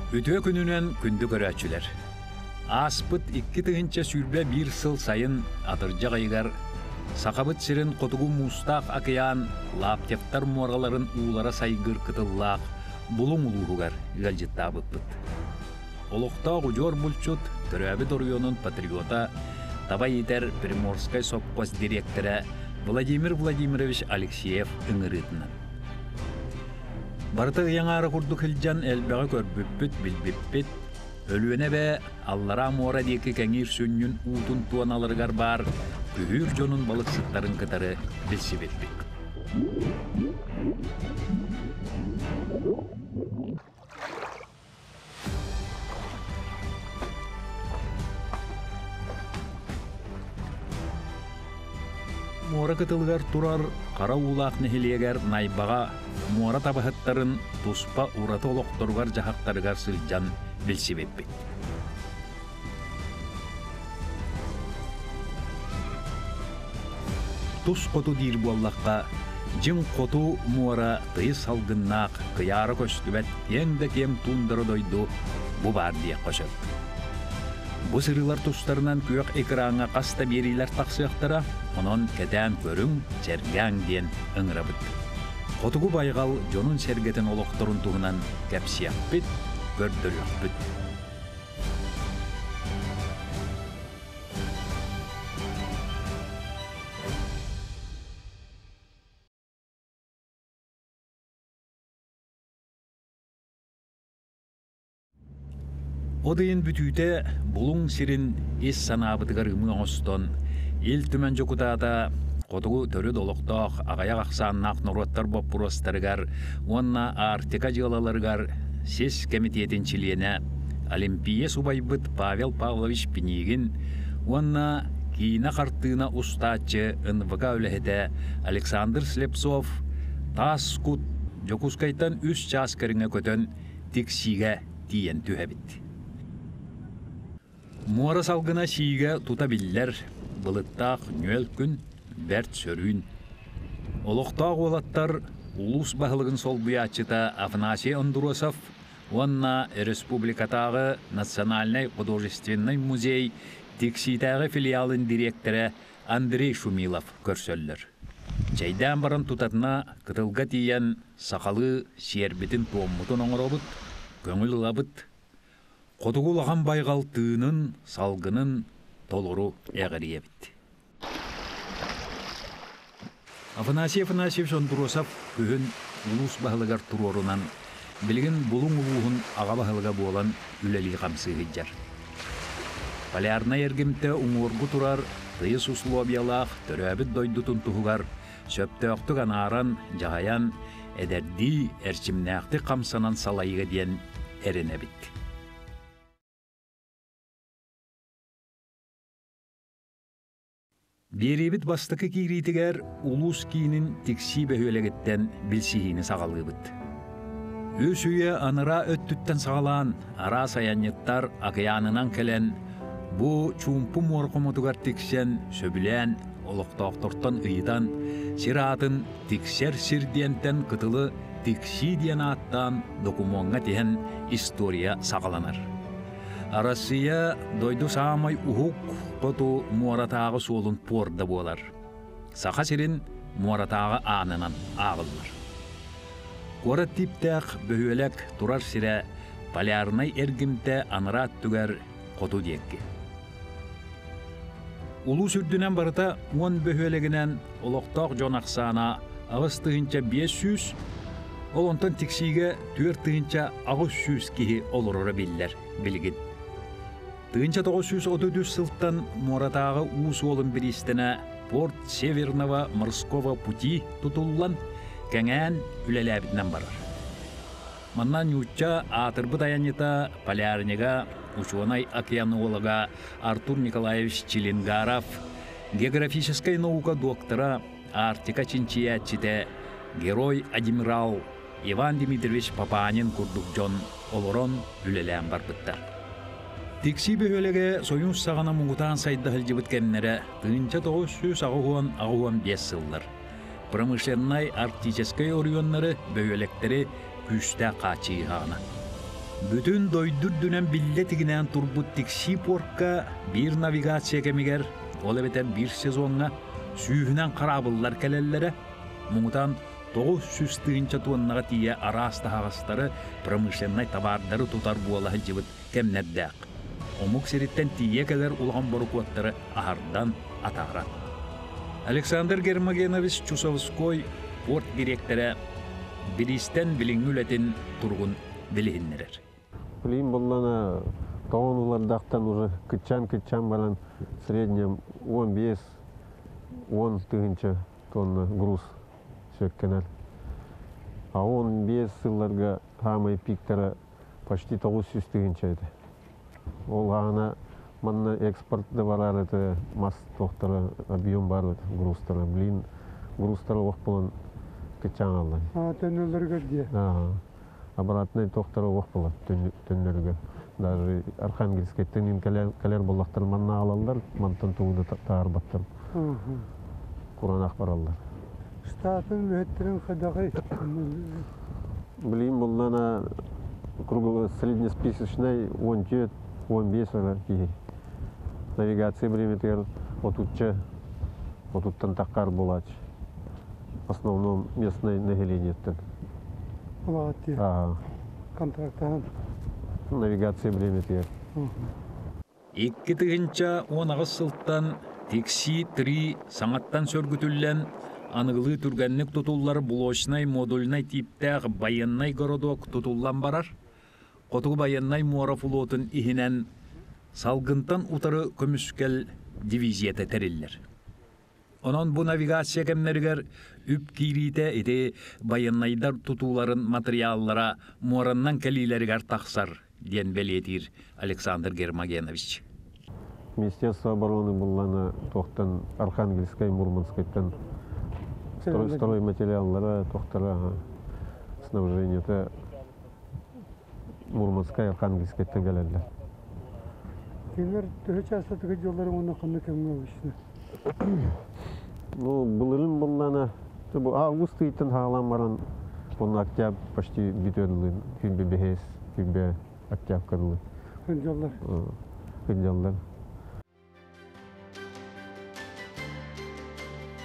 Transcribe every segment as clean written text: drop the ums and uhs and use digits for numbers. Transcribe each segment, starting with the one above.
Үтүө күнүнэн күндү көрөөччүлэр! Ааспыт 2021 сыл сайын атырдьах ыйыгар Сахабыт сирин хотугу муустаах акыйаан Лаптевтар муораларын уулара сайгыр кытыллаах Булуҥ улууһугар ыалдьыттаабыппыт. Олохтоох удьуор булчут, төрөөбүт оройуонун патриота, таба иитэр Приморскай сопхуос дириэктэрэ Владимир Владимирович Алексеев ыҥырыытынан. Барыта ый аҥаара курдук илдьэн элбэҕи көрбүппүт, билбиппит. Өлүөнэ эбэ Аллараа муора диэки кэҥиир сүнньүн уутун туоналарыгар баар күһүүр дьонун балыксыттарын кытары билсибиппит. Муора кытылыгар турар Хара Уулаах нэһилиэгэр Найбаҕа муора табаһыттарын туспа ураты олохторугар-дьаһахтарыгар сылдьан билсибиппит. Тус хоту диир буоллахха, дьиҥ хоту муора тыйыс салгыннаах, кыйаара көстүбэт киэҥ да киэҥ туундара дойду бу баар диэххэ сөп. Бу сырыылар тустарынан күөх экраҥҥа хас да биэриилэр тахсыахтара, онон кэтээн көрүҥ, сэргээҥ диэн ыҥырабыт. Хотугу байҕал дьонун-сэргэтин олохторун туһунан кэпсиэхпит, көрдөрүөхпүт. От ыйын бүтүүтэ Булуҥ сирин ис санаабытыгар ымыы оҥостон, Ил Түмэн дьокутаата хотугу төрүт олохтоох аҕыйах ахсааннаах норуоттар боппуруостарыгар уонна Арктика дьыалаларыгар сис кэмитиэтин чилиэнэ, Олимпия субайбыт Павел Павлович Пинигин уонна киинэ-хартыына устааччы НВК үлэһитэ Александр Слепцов таас кут Дьокуускайтан үс чаас кэриҥэ көтөн Тиксиигэ тиийэн түһэбит. Муора салгына сиигэ тута биллэр, былыттаах нүөл күн, бэрт сөрүүн. Олохтоох уолаттар улуус баһылыгын солбуйааччыта Афанасий Андросов уонна республикатааҕы национальнай художественнай музей Тиксиитээҕи филиалын дириэктэрэ Андрей Шумилов көрсөллөр. Чэйдээн баран тутатына кытылга тиийэн сахалыы сиэрбитин-туоммутун оҥоробут, көҥүл ылабыт, Хотугу улахан байҕал тыынын, салгынын толору эҕирийэбит. Афанасий Афанасьевич Андросов күһүн улуус баһылыгар туруорунан, билигин Булуҥ улууһун аҕа баһылыга буолан үлэлии-хамсыы сылдьар. Полярнай эргимтэ уҥуоргу турар тыйыс условиялаах төрөөбүт дойдутун туһугар сөптөөхтүк анааран, дьаһайан, эдэрдии эрчимнээхтик хамсанан салайыа диэн эрэнэбит. Биэриибит бастакы киириитигэр улуус киинин Тиксии бөһүөлэгиттэн билсиһиини саҕалыыбыт. Үс үйэ анараа өттүттэн саҕалаан араас айанньыттар акыйаанынан кэлэн бу чуумпу муора хомотугар тиксэн сөбүлээн олохтоохтортон ыйытан сир аатын Тиксэр сир диэнтэн кытылы Тиксии диэн ааттаан докумуоҥҥа тиһэн история саҕаланар. Арассыыйа дойду саамай уһук хоту муоратааҕы суолун пуорда буолар. Саха сирин муоратааҕы аанынан ааҕыллар. Куорат тииптээх бөһүөлэк турар сирэ полярнай эргимтэ анараа өттүгэр хоту диэки. Улуус үрдүнэн барыта 10 бөһүөлэгинэн олохтоох дьон ахсаана 8500, ол онтон Тиксиигэ 4800 киһи олороро биллэр билигин. 1933 сылтан муоратааҕы уу суолун бириистэнэ порт Северного морского пути тутуллан, кэҥээн үлэлээбитинэн барар. Манна нуучча аатырбыт айанньыта, полярнига, учуонай-океанолога Артур Николаевич Чилингаров, географическай наука доктора, Арктика чинчийээччитэ, герой-адмирал Иван Дмитриевич Папанин курдук дьон олорон үлэлээн барбыттар. Тиксии бөһүөлэгэ Сойуус саҕана муҥутаан сайда сылдьыбыт кэмнэрэ 1985 сыллар. Промышленнай арктическай оройуоннары, бөһүөлэктэри күүстээх хааччыйыһаҕына. Бүтүн дойду үрдүнэн биллэ тигинээн турбут Тиксии пуорка биир навигация кэмигэр, ол эбэтэр биир сезоҥҥа сүүһүнэн хараабыллар кэлэллэрэ, муҥутаан 900 тыһыынча туоннаҕа тиийэ араас таһаҕастары, промышленнай табаардары тутар буола сылдьыбыт кэмнэрдээх. Омук сириттэн тиийэ кэлэр улахан борукуоттары аһардан атаарар. Александр Гермогенович Чусовской порт дириэктэрэ бириистэн билиҥҥи үлэтин туругун билиһиннэрэр. Билигин буоллаҕына тоҕон ылардахтан уже кыччаан-кыччаан баран в среднем 15-10 тыһыынча тонна груз сүөккэнэр. А 15 сылларга саамай пиктара почти 900 тыһыынча этэ. Ол аана манна экспорт да барар этэ, мас туохтара, объем бар этэ, грузтара. Блин, грузтара олох буолан кыччаан хаалла. Төннөллөрүгэр диэ. Обратный туохтара олох буолар төннөрүгэр. Даже Архангельскайтан кэлэр буоллахтар манна аҕалаллар, мантан тугу да таарбаттар. Кураанах бараллар. Штатын үлэһиттэрин хайдаҕый? Билигин буллана круглый среднесписочный 14-15 эрэ киһи. Навигация бириэмэтигэр отучча отуттан таххар буолааччы. В основном местное населениеттен. Улаҕат контрактаһан. Навигация бириэмэтигэр. 2018 сылтан Тиксии-3 саҥаттан сөргүтүллэн, аныгылыы түргэнник тутуллар блочнай-модульнай тииптээх байыаннай городок тутуллан барар. Хотугу байыаннай муора флотун иһинэн салгынтан утары көмүскэл дивизията тэриллэр. Онон бу навигация кэмнэригэр үп киириитэ ити байыаннайдар тутууларын матырыйааллара муораннан кэлиилэригэр тахсар, диэн бэлиэтиир Александр Гермогенович. Министерство обороны буллана туохтан Архангельскай, Мурманскайтан стройматериаллара, туохтара снабжениета Мурманскай, Архангельскайтан кэлэллэр. Кинилэр төһө чаастатыгы дьыллары уонна ханна кэмҥэ обычно? Ну, былырын буллана, бу август ыйтан хаалан баран, онно октябрь почти бүтөрлүн, күнбе бэһэс, күнбе октябрь кырылы. Хынжаллар. Хынжаллар.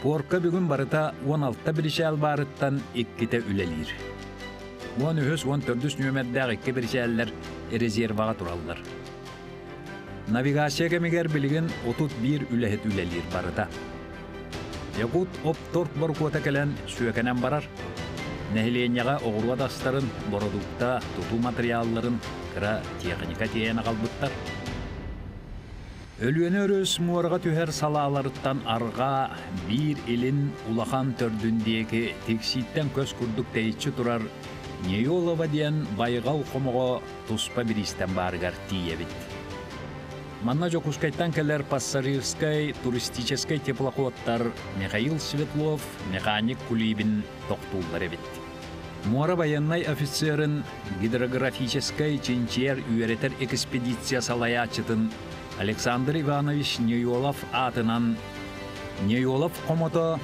Пуорка бүгүн барыта 16 биричээл баарыттан иккитэ үлэлиир. 13 14 нүөмэрдээх икки биричээллэр резерваҕа тураллар. Навигация кэмигэр билигин 31 үлэһит үлэлиир барыта. Якут Опторг борукуота кэлэн сүөкэнэн барар. Нэһилиэнньэҕэ оҕуруот астарын, бородуукта, тутуу матырыйаалларын кыра тиэхиньикэ тиэйэн аҕалбыттар. Өлүөнэ өрүс муораҕа түһэр салааларыттан арҕаа биир илин улахан төрдүн диэки Тиксииттэн көс курдук тэйиччи турар Неёлова диэн байҕал хомоҕо туспа бириистэн баарыгар тиийэбит. Манна Дьокуускайтан кэлэр пассажирскай туристическай теплоходтар Михаил Светлов, механик Кулибин тохтууллар эбит. Муора байыаннай офицерын гидрографическай чинчийэр үөрэтэр экспедиция салайааччытын Александр Иванович Неёлов аатынан Неёлов хомото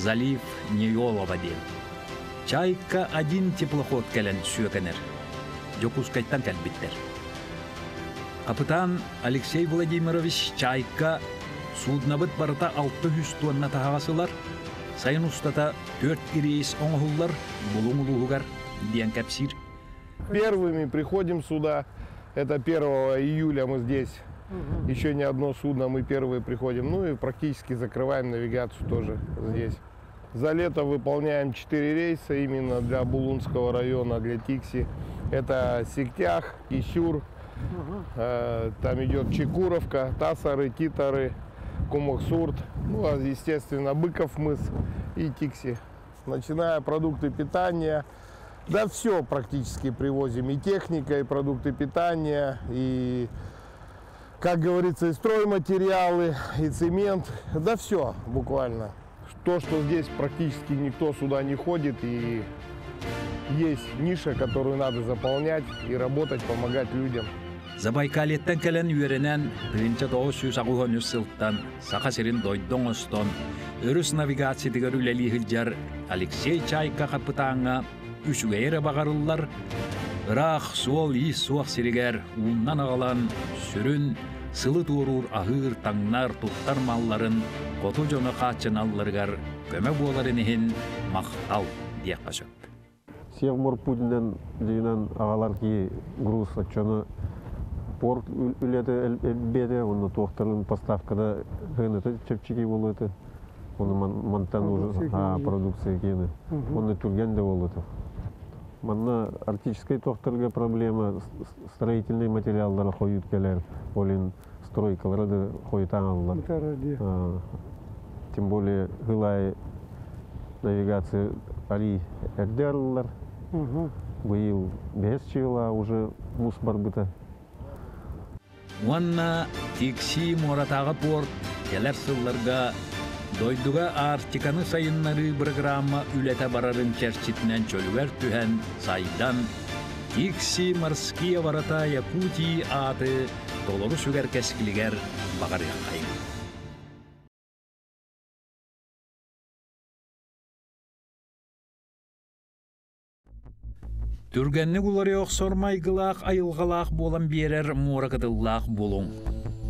залив Неёлова диэн. Чайка один теплоход кэлэн сүөкэнэр. Дьокуускайтан кэлбиттэр. Капитан Алексей Владимирович Чайка суднобыт барыта 600 туонна таһаҕас ылар, сайын устата түөрт рейс оҥоһуллар Булуҥ улууһугар диэн кэпсиир. Первыми приходим сюда, это 1 июля мы здесь, еще не одно судно, мы первые приходим, ну и практически закрываем навигацию тоже здесь. За лето выполняем 4 рейса именно для Булунского района, для Тикси. Это Сиктях, Кисюр, там идет Чекуровка, Тасары, Титары, Кумахсурт, ну, а, естественно, Быков мыс и Тикси. Начиная продукты питания, да все практически привозим, и техника, и продукты питания, и, как говорится, и стройматериалы, и цемент, да все буквально. То, что здесь практически никто сюда не ходит, и есть ниша, которую надо заполнять и работать, помогать людям. Забайкальеттан кэлэн үөрэнэн 1983 сылтан Саха сирин дойду оҥостон өрүс навигациятыгар үлэлии сылдьар Алексей Чайка хапытааҥҥа үчүгэй эрэ баҕарыллар. Ыраах суол-иис суох сиригэр ууннан аҕалан сүрүн сылы туоруур аһыыр, таҥнар, туттар малларын хоту дьоно хааччыналларыгар көмө буоларын иһин махтал диэххэ сөп. Севморпутинен дьиҥинэн аҕалар киһи груз оччону порт үлэтэ элбиэтэ уонна туохтарын поставкада сыаната чэпчэки буолуо этэ. Оны мантан уже продукция киэнэ. Онно түргэн да буолуо этэ. Манна арктическай туохтарга проблема строительный материаллара хойут кэлэр, ол иһин стройкалара да хойутаан аллар. Тем более Хылай навигация али эрдэ арыллар. Быйыл бэһис чыыла уже муус барбыта. Уонна Тиксии муоратааҕы порт кэлэр сылларга дойдуга Арктиканы сайыннарыы бырагыраамма үлэтэ барарын чэрчитинэн чөлүгэр түһэн, сайдан, Тикси морские ворота Якутии ааты толору сүгэр кэскилигэр баҕарыаххайыҥ. Түргэнник уларыйа охсор майгылаах айылҕалаах буолан биэрэр муора кытыллаах булуҥ.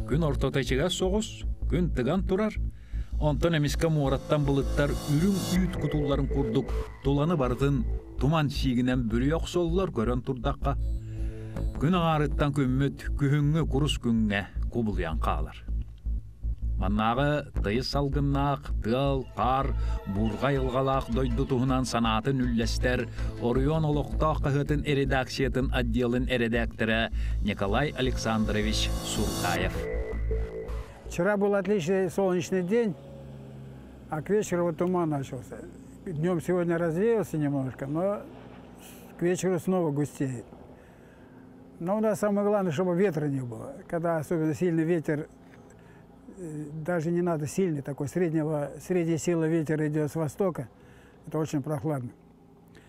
Күн ортото ичигэс соҕус, күн тыган турар, онтон эмискэ муораттан былыттар үрүҥ үүт кутулларын курдук туланы барытын туман сиигинэн бүрүйэ охсоллор көрөн турдахха, күн аҥаарыттан күммүт күһүҥҥү курус күҥҥэ кубулуйан хаалар. Маннааҕы тыйыс салгыннаах, тыал, хаар, буурҕа айылҕалаах дойду туһунан санаатын үллэстэр оройуон олохтоох хаһыатын редакциятын отделын эрэдээктэрэ Николай Александрович Суркаев. Вчера был отличный солнечный день, а к вечеру вот туман начался. Днем сегодня развеялся немножко, но к вечеру снова густеет. Но у нас самое главное, чтобы ветра не было. Когда особенно сильный ветер, даже не надо сильный такой, среднего, средней силы ветер идет с востока, это очень прохладно.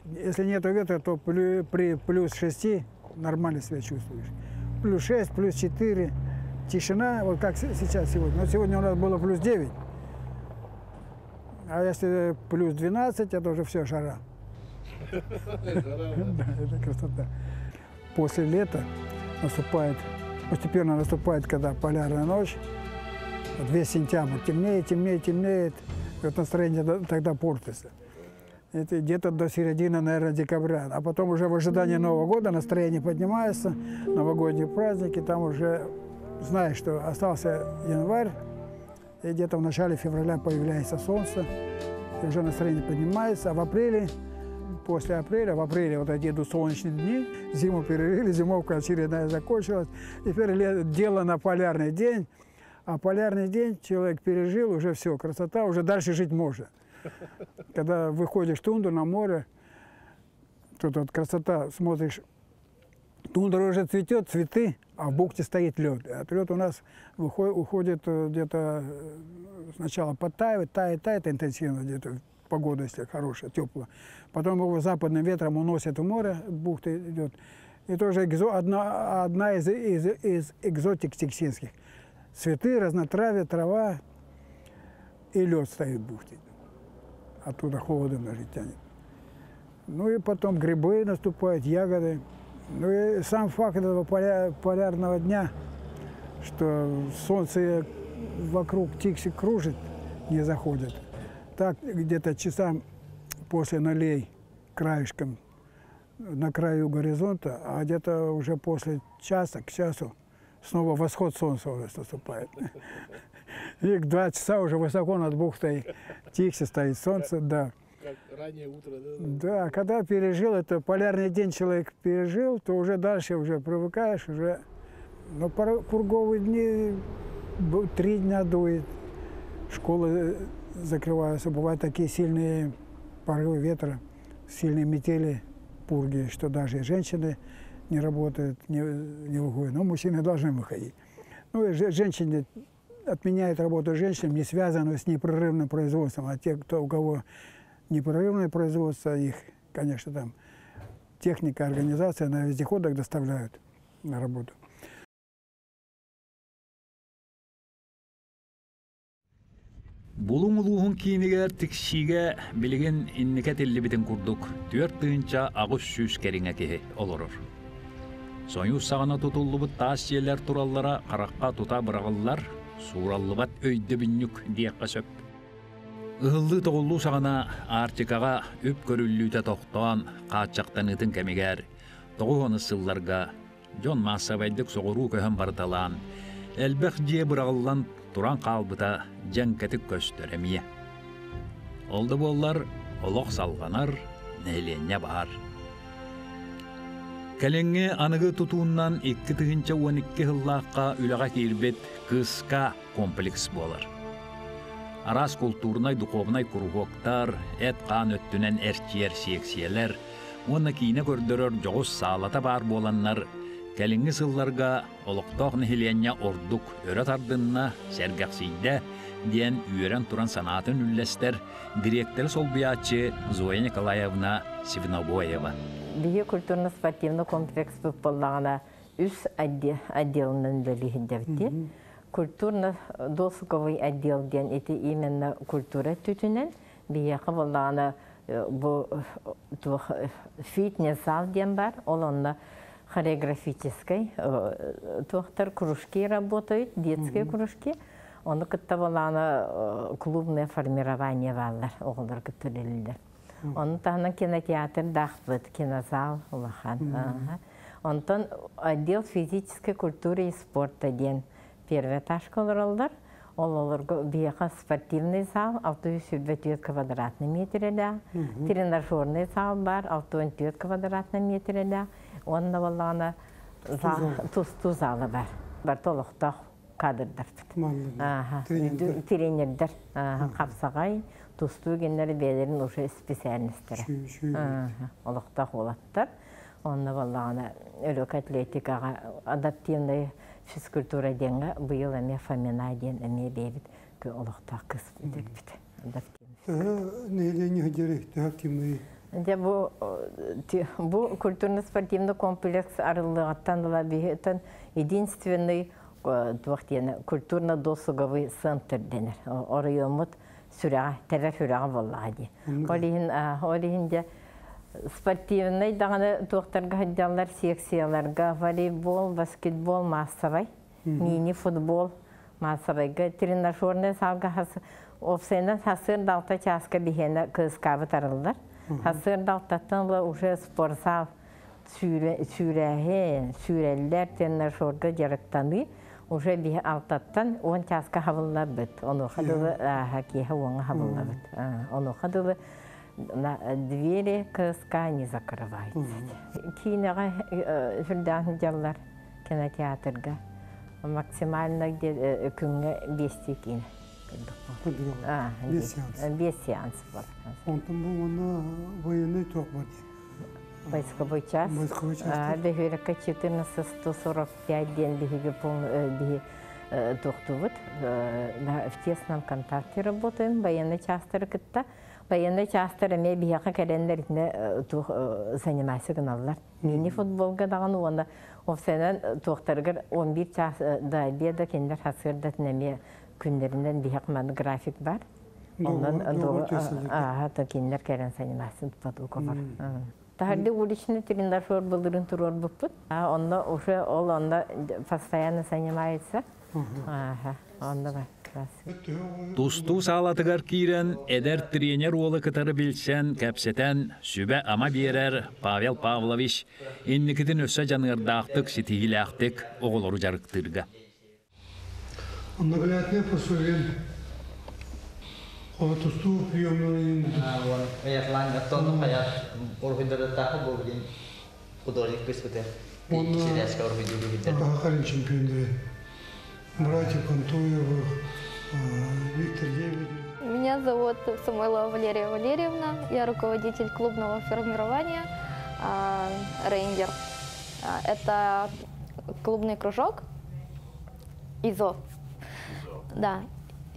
Если нет ветра, то при плюс 6 нормально себя чувствуешь. Плюс 6, плюс 4, тишина, вот как сейчас сегодня. Но сегодня у нас было плюс 9. А если плюс 12, это уже все, жара. Да, это красота. После лета наступает, постепенно наступает, когда полярная ночь, вот весь сентябрь темнеет, темнеет, темнеет, и вот настроение тогда портится. Это где-то до середины, наверное, декабря. А потом уже в ожидании Нового года настроение поднимается, новогодние праздники, там уже знаешь, что остался январь, и где-то в начале февраля появляется солнце, и уже настроение поднимается. А в апреле, после апреля, в апреле вот эти идут солнечные дни, зиму перерыли, зимовка очередная закончилась. Теперь дело на полярный день. А полярный день человек пережил, уже все, красота, уже дальше жить можно. Когда выходишь в тундру на море, тут вот красота, смотришь, тундра уже цветет, цветы, а в бухте стоит лед. А лед у нас выходит, уходит где-то сначала подтаивает, тает, тает интенсивно где-то, погода, если хорошая, теплая. Потом его западным ветром уносит в море, бухта идет. И тоже одна из экзотик тиксинских. Цветы, разнотравье, трава и лед стоит в бухте. Оттуда холодом даже тянет. Ну и потом грибы наступают, ягоды. Ну и сам факт этого полярного дня, что солнце вокруг Тикси кружит, не заходит. Так где-то часам после нулей краешком на краю горизонта, а где-то уже после часа, к часу, снова восход солнца у нас наступает. И к 2 часа уже высоко над бухтой Тикси стоит солнце, да. Как раннее утро, да? Да, когда пережил это, полярный день человек пережил, то уже дальше уже привыкаешь, уже. Но пурговые дни, 3 дня дует, школы закрываются, бывают такие сильные порывы ветра, сильные метели, пурги, что даже и женщины не работают, не выходят. Но мужчины должны выходить. Ну и женщины отменяют работу женщин, не связанную с непрерывным производством, а те, кто, у кого непрерывное производство, их, конечно, там техника, организация на вездеходах доставляют на работу. Булуҥ улууһун киинигэр Тиксиигэ билигин инники этиллибитин курдук 4800 кэриҥэ киһи олорор. Сойуус саҕана тутуллубут таас дьиэлэр тураллара харахха тута быраҕыллар, суураллыбат өйдөбүнньүк диэххэ сөп. Ыһыллыы-тоҕуллуу саҕана Арктикаҕа үп көрүллүүтэ тохтоон хааччахтаныытын кэмигэр 90 сылларга дьон маассабайдык соҕуруу көһөн барыталаан, элбэх дьиэ быраҕыллан туран хаалбыта дьэҥкэтик көстөр эмиэ. Ол да буоллар, олох салҕанар, нэһилиэнньэ баар. Кэлиҥҥи аныгы тутуунан 2012 сыллаахха үлэҕэ киирбит Кыска комплекс буолар. Араас култуурунай, духуобунай куруһуоктар, эт-хаан өттүнэн эрчийэр сиэксийэлэр уонна киинэ көрдөрөр дьоҕус саалата баар буоланнар, кэлиҥҥи сылларга олохтоох нэһилиэнньэ ордук өрө тардынна, сэргэхсийдэ диэн үөрэн туран санаатын үллэстэр дириэктэри солбуйааччы Зоя Николаевна Свинобоева. Биһи культурно-спортивный комплекс буоллаҕына үс отделынан үлэлииһиндэбит. Культурно-досуговый отдел диэн ити именно культура өттүтүнэн биһиэхэ буоллаҕына бу туох фитнес-зал диэн бар, ол онно хореографическай туохтар кружки работают, детские кружки. Ону кытта буоллаҕына клубное формирование бааллар, оҕолор кытта үлэлииллэр. Ону таһынан кинотеатрдаахпыт, кинозал улахан. Онтон отдел физической культуры и спорта диэн первый этажка олороллор. Ол олорго биһиэхэ спортивный зал 624 квадратный метрэлээх, тренажерный зал бар 64 квадратный метрэлээх, уонна буоллаҕына тустуу зала бар. Барыта олохтоох кадрдарбыт. Тренердэр хапсаҕай, тустуу геннэр бэйэлэрин уже специальностара. Олохтоох уолаттар. Онно буоллаҕына өрөк атлетикаҕа адаптивная физкультура диэҥҥэ быйыл эмиэ Фомина диэн эмиэ бэйэбит олохтоох кыс бүтэрбит. Нэһилиэнньэ диэри төһө активный? Дьэ бу культурно-спортивный комплекс арыллыаҕыттан ыла биһиттэн единственный туох диэн культурно-досуговый центр дэнэр. Оройуоммут сүрэҕэ, тэбэр сүрэҕэ буоллаҕа дии. Ол иһин ол иһин дьэ спортивнай даҕаны туохтарга сылдьаллар секцияларга волейбол, баскетбол массовай, мини-футбол массовайга тренажерный залга уопсайынан сарсыарда алта чааска биһиэнэ КСК-быт арыллар. Сарсыарда алтаттан ыла уже спортзал сүүрээһин, сүүрэллэр, тренажерга дьарыктаныы уже биһи алтаттан 10 чааска хабылларбыт. Онуоха дылы киэһэ уоҥа хабыллабыт. Онуоха дылы двери КСК не закрываются. Киинэҕэ сүрдээх сылдьаллар кинотеатрга. Максимально күҥҥэ биэстии киинэ. Биэс сеанс. Биэс сеанс бар. Онтон бу уонна военный туох бар дии? Войсковой час. Войсковой час. Бөһүөлэккэ 14 145 диэн биһиги биһи туохтуубут. В тесном контакте работаем военный частары кытта. Военный частар эмиэ биһиэхэ кэлэннэр итинэ туох занимайся гыналлар. Мини-футболга даҕаны уонна уопсайынан туохтарыгар 11 час до обеда кинилэр сарсыардатын эмиэ күннэринэн биһиэх маны график бар. Онон ааха кинилэр кэлэн заниматься подуговор. Таһырдьа уличный тренажер былырын туруорбуппут. Онно уже ол онно постоянно занимается. Ага, онно бар. Тустуу саалатыгар киирэн, эдэр тренер уолу кытары билсэн, кэпсэтэн, сүбэ-ама биэрэр Павел Павлович инникитин өссө дьаныардаахтык, ситиһиилээхтик оҕолору дьарыктыырга. Наглядное пособие тустуу приемнарын Аятлан оттон хаят уруһуйдарыттаахы бу билин художник кыспыты сирээскэ уруһуйдуур Бахарин чемпионы братья Контоевых, Виктор Лебедев. Меня зовут Самойлова Валерия Валерьевна, я руководитель клубного формирования «Рейнджер». Это клубный кружок ИЗО. Да,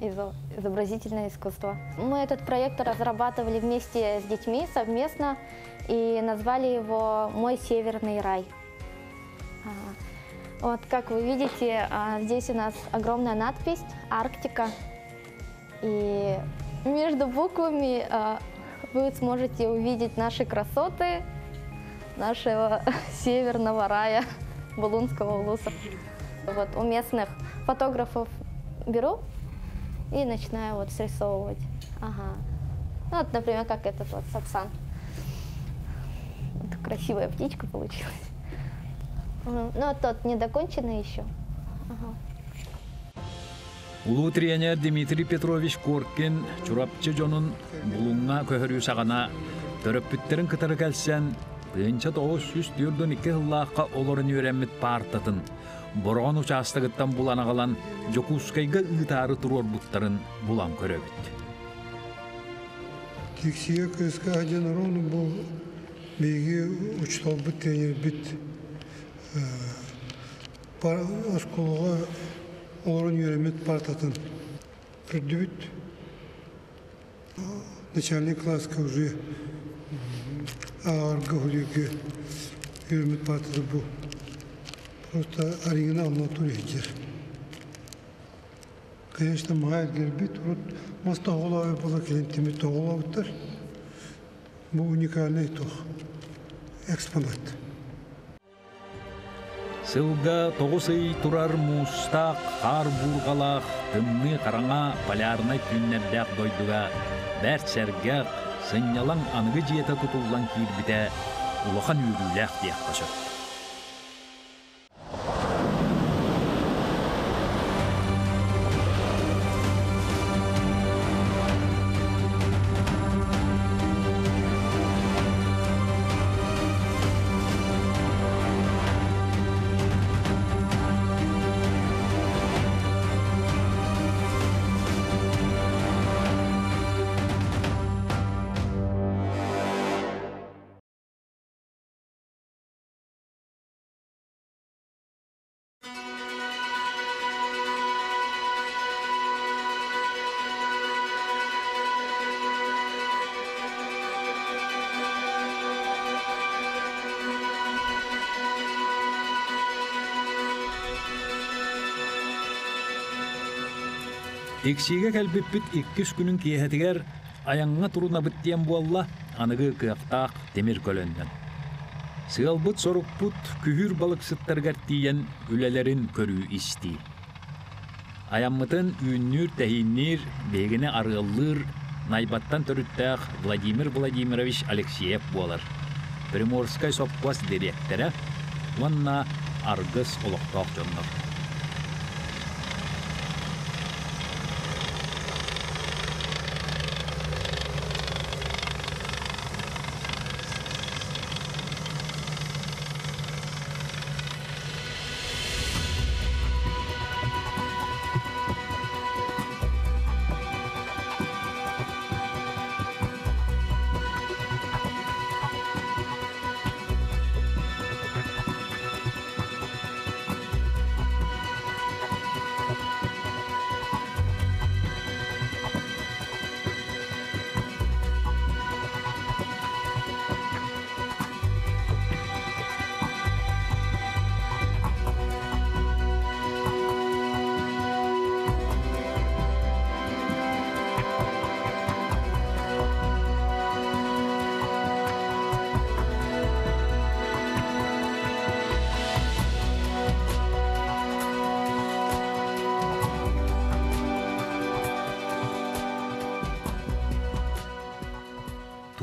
ИЗО, изобразительное искусство. Мы этот проект разрабатывали вместе с детьми совместно и назвали его «Мой северный рай». Вот, как вы видите, здесь у нас огромная надпись «Арктика». И между буквами вы сможете увидеть наши красоты нашего северного рая. Булунского улуса. Вот у местных фотографов беру и начинаю вот срисовывать. Ага. Ну, вот, например, как этот вот сапсан. Вот красивая птичка получилась. Ну, а тот недоконченный еще. Ага. Улуу тренер Дмитрий Петрович Коркин Чурапчы дьонун Булуҥҥа көһөрүү саҕана төрөппүттэрин кытары кэлсэн 1942 сыллаахха олорон үөрэммит паартатын Бороҕон учаастагыттан булан аҕалан Дьокуускайга ыытаары туруорбуттарын булан көрөбүт. Тиксигэ кыыска дьон ровно бу биһиги учууталбыт тренербит оскуолаҕа олорон үөрэммит партатын көрдүбүт. Начальный класска уже ааҕарга уһуйарга үөрэммит партата бу. Просто оригинал натуре сылдьар. Конечно, маҕа эргэрбит, урут мас тоһоҕолообут буола кэлин тимир тоһоҕолообуттар. Бу уникальный туох экспонат. Сылга тоҕус ый турар муустаах, хаар буурҕалаах, тымныы хараҥа полярнай түүннэрдээх дойдуга бэрт сэргэх, сынньалаҥ аныгы дьиэтэ тутуллан киирбитэ улахан үөрүүлээх диэххэ сөп. Тиксиигэ кэлбиппит иккис күнүн киэһэтигэр айаҥҥа турунабыт диэн буолла, аныгы кыахтаах тимир көлөннөн. Сыалбыт-сорукпут күһүүр балыксыттарыгар тиийэн үлэлэрин көрүү-истии. Айаммытын үүннүүр-тэһиинниир, биһигини арыаллыыр Найбаттан төрүттээх Владимир Владимирович Алексеев буолар. Приморскай сопхуос дириэктэрэ уонна аргыс олохтоох дьоннор.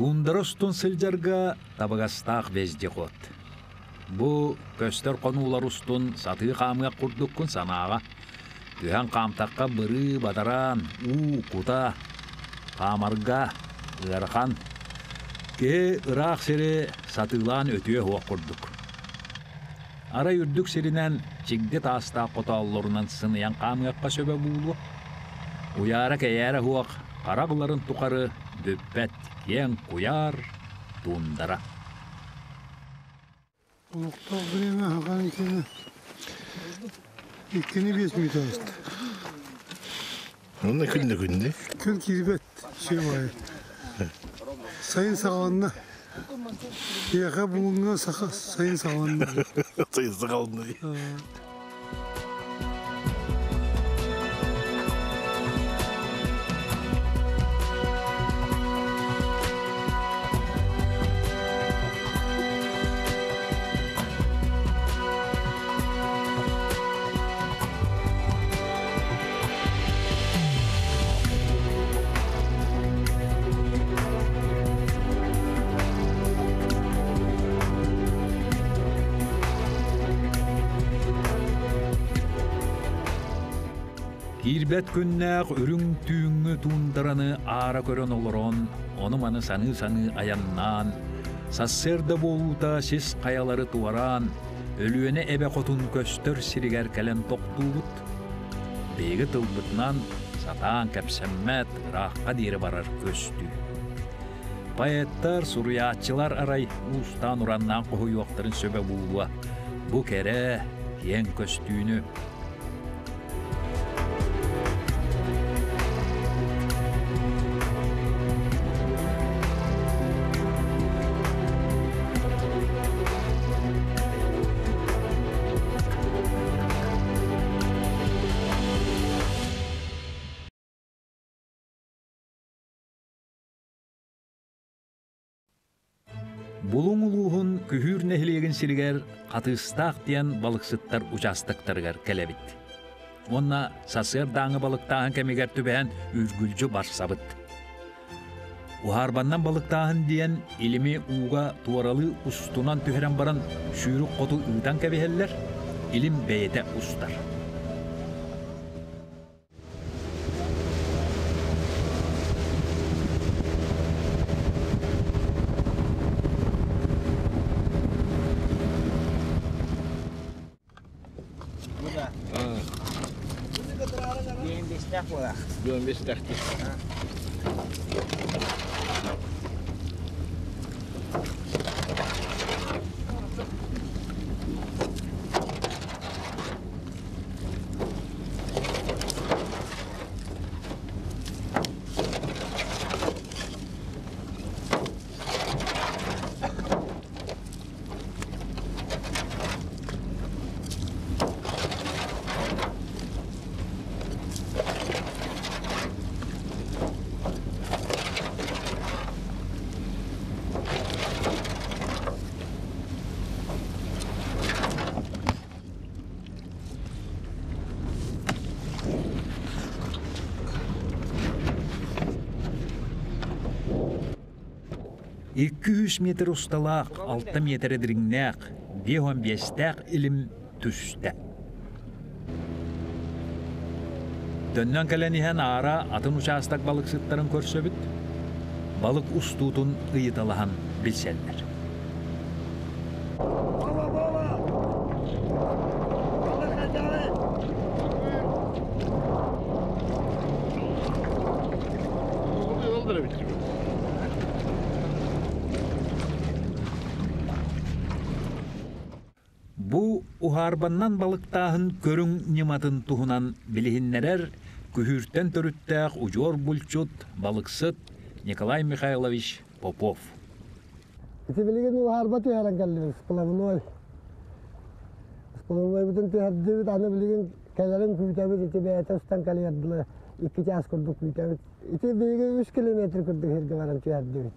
Туундара устун сылдьарга табыгастаах вездеход. Бу көстөр хонуулар устун сатыы хаамыах курдуккун санааҕа. Түһэн хаамтахха бырыы, бадараан, уу, кута, хаамарга ыарахан. Киһи ыраах сири сатыылаан өтүө суох курдук. Арай үрдүк сиринэн чигди таастаах хотооллорунан сыныйан хаамыахха сөбө буолуо. Уйаара-кэйээрэ суох хара быларын тухары бүппэт киэҥ куйаар туундара. Олохтоох время хахан иккини иккини биэс мүнүүтэ ааста. Онно күн да күндү. Күн киирбэт сиэ Сайын саҕаланна. Киэхэ булуҥҥа саха сайын саҕаланна. Сайын саҕаланна. Киирбэт күннээх үрүҥ түүҥҥү туундараны аара көрөн олорон, ону-маны саныы-саныы айаннаан, сарсыарда буолуута сис хайалары туораан, Өлүөнэ эбэ хотун көстөр сиригэр кэлэн тохтуубут. Биһиги тылбытынан сатаан кэпсэммэт ыраахха диэри барар көстүү. Поэттар, суруйааччылар арай уустаан-ураннаан хоһуйуохтарын сөбө буолуо. Бу кэрэ, киэҥ көстүүнү. Булуҥ улууһун Күһүүр нэһилиэгин сиригэр Хатыыстаах диэн балыксыттар учаастактарыгар кэлэбит. Уонна сарсыардааҥы балыктааһын кэмигэр түбэһэн үргүлдьү барсабыт. Уһаарбаннан балыктааһын диэн илими ууга туоралыы устунан түһэрэн баран сүүрүк хоту ыытан кэбиһэллэр, илим бэйэтэ устар. Диэн бэстээх 200 метр усталаах, 6 метр дириҥнээх, 55-тээх илим түстэ. Төннөн кэлэн иһэн аара атын учаастак балыксыттарын көрсөбүт, балык устуутун ыйыталаһан билсэллэр. Бу уһаарбаннан балыктааһын көрүҥ ньыматын туһунан билиһиннэрэр Күһүүртэн төрүттээх удьуор булчут, балыксыт Николай Михайлович Попов. Ити билигин уһаарба түһэрэн кэллибит, сплавной. Сплавнойбутун түһэрдибит, аны билигин кэлэрин күүтэбит, ити бэйэтэ устан кэлиэр дылы 2 чаас курдук күүтэбит. Ити биһиги 3 километр курдук сиргэ баран түһэрдибит.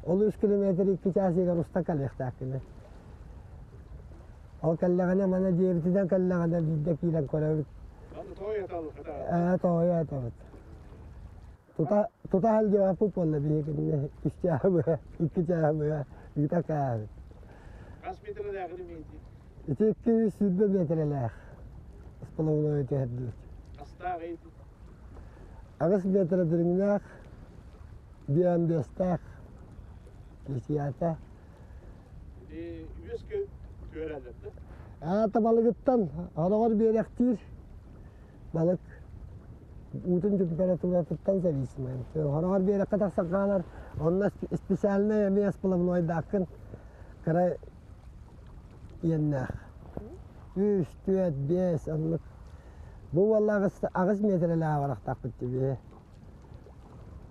Ол 3 километр 2 чаас иһигэр уста кэлиэхтээх кини. Ол кэллэҕинэ мана дьиэбитинэн кэллэҕинэ биирдэ киирэн көрөбүт. Ээ, тоойо атабыт. Тута тута сылдьыбаппыт буолла биһиги үс чааһы быһа, икки чааһы быһа ыыта кээһэбит. Хас метрэлээҕин имиити? Ити 220 метрэлээх сплавной түһэрдибит. Хастаах эйти? 8 метр дириҥнээх, биэстээх кисиятэ. Үөскө түөрэлэр да? Аата балыгыттан хороҕор биэрэхтиир балык уутун температуратыттан зависимый. Хороҕор биэрэххэ тахсан хаалар, онно специальный эмиэ сплавнойдааххын кыра иэннээх. Үс, түөрт, биэс оннук. Бу буолла 8 метрэлээх барахтаахпыт дии.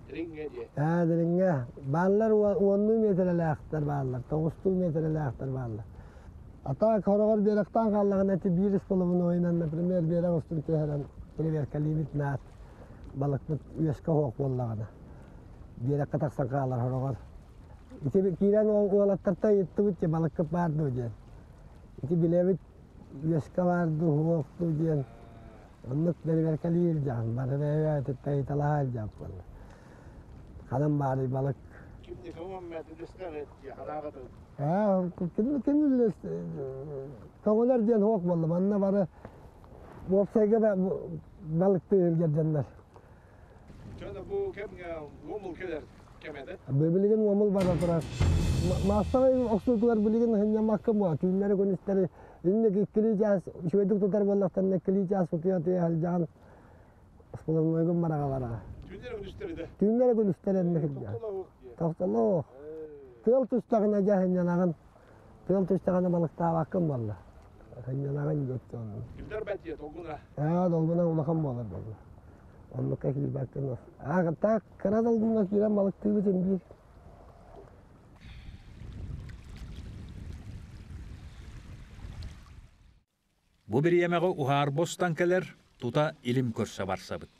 Дириҥҥэ диэ. Аа, дириҥҥэ. Бааллар уоннуу метрэлээхтэр бааллар, тоҕустуу метрэлээхтэр бааллар. А так хороҕор биэрэктаан хааллаҕына ити биир споловинойунан, например, биэрэк устун түһэрэн проверкалиибит наат балыкпыт үөскэ оһох буоллаҕына биэрэккэ тахсан хаалар хороҕор. Ити киирэн уолаттартан ыйыттыбыт дии балыккыт баар дуо диэн. Ити билэбит үөскэ баар дуу, суох дуу диэн. Оннук бэрэбиэркэлии илдьэҕин, бары бэйэ-бэйэтиттэн ыйыталаһа илдьэҕин буолла. Ханан баарый балык? Ким ким көҥүлэр диэн суох буолла. Манна бары уопсайга Балыктыы дьоннор. Дьоно бу кэмҥэ уомул кэлэр кэмэ Билигин уомул бара турар. Маассабай охсуутугар билигин хынньаммакка буо түүннэри күнүстэри инник иккилии чаас үчүгэйдик тутар буоллахтарына иккилии чаас утуйа утуйа сылдьаҕын споловнойгун бараҕалара. Түүннэри күнүстэри да? Түүннэри күнүстэри инник сылдьаҕын. Тохтолоох. Тыал түстэҕинэ дьэ хынньанаҕын. Тыал түстэҕинэ балыктаабаккын буолла. Хынньанаҕын диэччи онно. Кимдэр бэтиэ долгуна? Аа долгуна улахан буолар буолла. Оннукка киирбэккин. Аа так кыра долгуҥҥа киирэн балыктыыбыт биир. Бу бириэмэҕэ уһаарба устан кэлэр, тута илим көрсө барсабыт.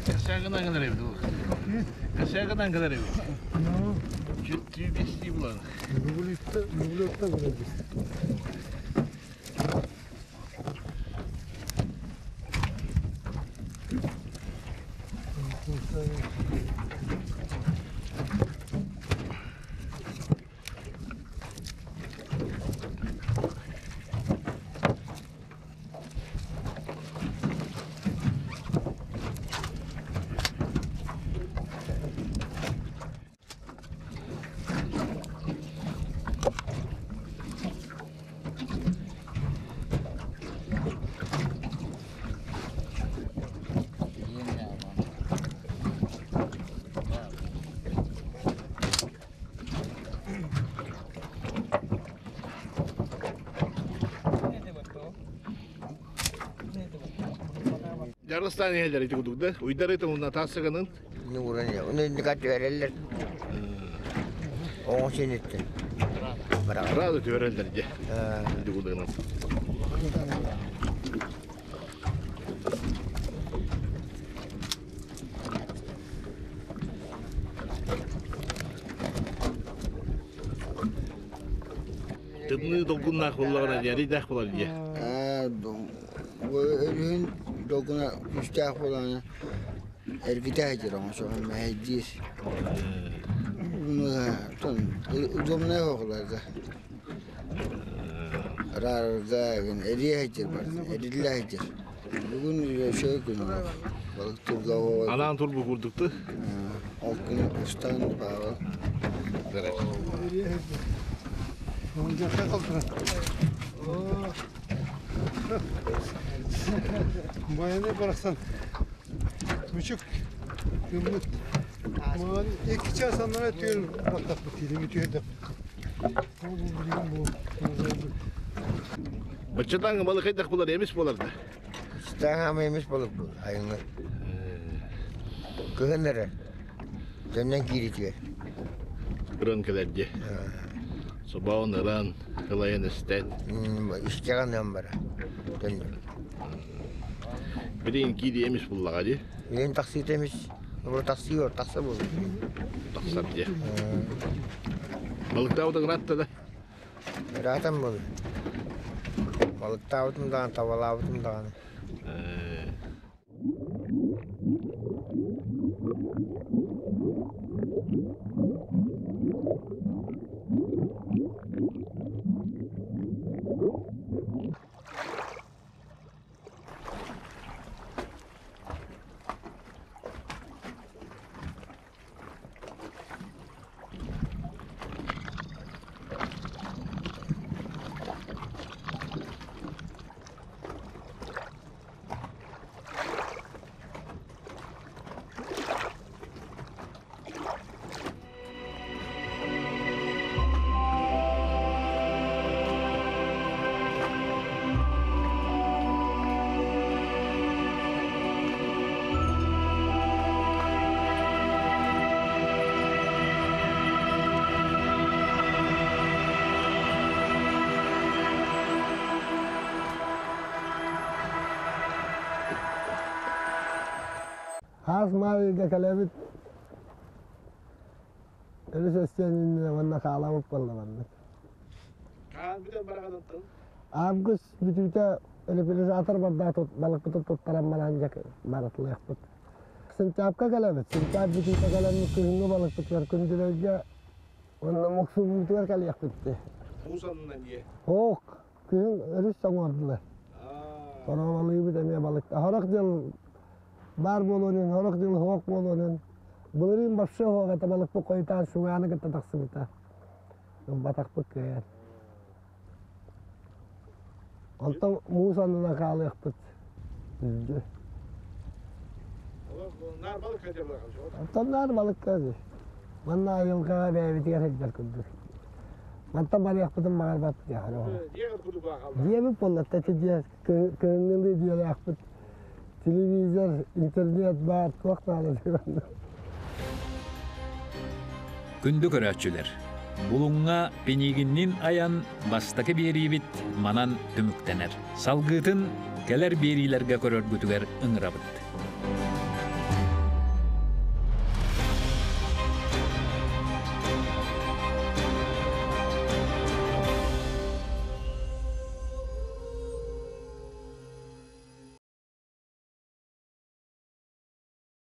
Косягынан кэлэр эбит ол. Косягынан кэлэр эбит. Чүттүү бестии булан. Нүгүлүттэ кэлэр Жарыстан иһэллэр ити курдук да. Уйдары тылына таассыганын. Нууран Уну түөрэллэр. Оҥо синиттен. Сразу түөрэллэр дьэ. Ити курдугунан. Тымныы долгуннаах буоллаҕына дьэрийдээх буолар дьэ. Өрүһүн долгуна күүстээх буолаҕына эргитэ сылдьар оҥосоҕун мэһэйдиир. Удобнай оҕолорго араарарга эрийэ сылдьар барытын эриллэ сылдьар. Бүгүн үчүгэй күн балыктыырга Анаан турбу курдукту. Ол күн устан баҕа. Баяны барахсан мүчүк гыммыт. Маған екі час аннара түгел баттаппыт илими түһэрдэх. Ол бу билигин бу Баччатааҥы балык хайдах булар эмис буолар да. Стаҥа эмис балык бу айыҥҥа. Кыһын эрэ төннөн кииритигэр. Ыран кэлэр дии. Собоон ыран, кылайан истэн. Истэҕин бара. Төннөр. Билигин киири эмис буллаҕа дии. Билигин тахсыыта эмис. Бу тахсыы тахса буолла. Тахсар дии. Балыктаабыт ыраатта да. Ыраатан буолла. Балыктаабытым даҕаны, табалаабытым даҕаны. Хаас маайга кэлэбит. Өрүс өстүөн иннинэ уонна хаалабыт буолла маннык. Хаан бүтэн бараҕын Август бүтүүтэ репрезатор бардаах балыкпытын туттаран баран дьэ барытылыахпыт. Сентябрьга кэлэбит. Сентябрь бүтүүтэ кэлэммит күһүҥҥү балыкпытыгар күндүлэргэ уонна муксуубутугар кэлиэхпит дии. Муус аннынан дии. Ок, күһүн өрүс тоҥордулар. Хоровалыыбыт эмиэ балыкта. Хорох дьыл баар буолуон, хорох дьыл суох буолуон. Былырыын вообще суох этэ балыкпыт хойутаан шугааны кытта тахсыбыта. Ылбатахпыт кыайан. Онтон муус аннынан хаалыахпыт. Наар балык Оттон наар балыкка Манна айылҕаҕа бэйэбитигэр сылдьар курдук. Мантан барыахпытын баҕарбаппыт Дьиэбит буоллар ити дьиэ кыһыҥҥылыы дьиэлээхпит. Телевизор, интернет баар, туох наада Күндү көрөөччүлэр, Булуҥҥа Пинигиннин айан бастакы биэриибит манан түмүктэнэр. Салгыытын кэлэр биэриилэргэ көрөргүтүгэр ыҥырабыт.